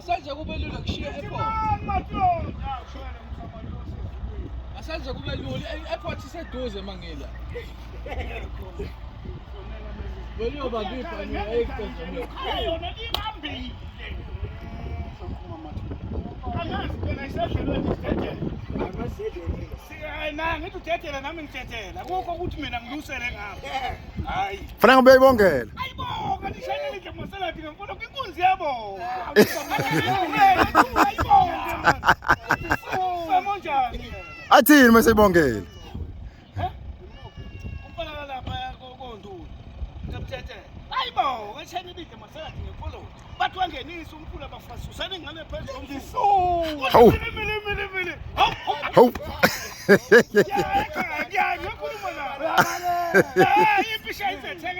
Asenze kube lula kushiya airport. Asenze kube lula i-airport iseduze mangila. Beliyoba ngibhani ayikuqedile. Yona ibambile. Angazi phela isadlelwe nje. Na ngithi udedela nami ngidedela. Akukho ukuthi mina ngilusele ngapha. Hayi. Fanele ngabe uyayibongela. Ayibonga nishayele nje maselati ngemfolo inkunzi yabonga. Ayibonga. Semonjani? Athini mase ibongela? Umfana lapha koNdulu. Ngiyamthethe. Hayibo, ngashayela ibidle maselati ngemfolo. Bathi wangenisa umfula bafasusana ingane phezulu komfula. Hawu. Mili mili mili. Hawu. Hawu. Ya, ya, ngiyakhuluma nawe. Eh, impisha izetheke.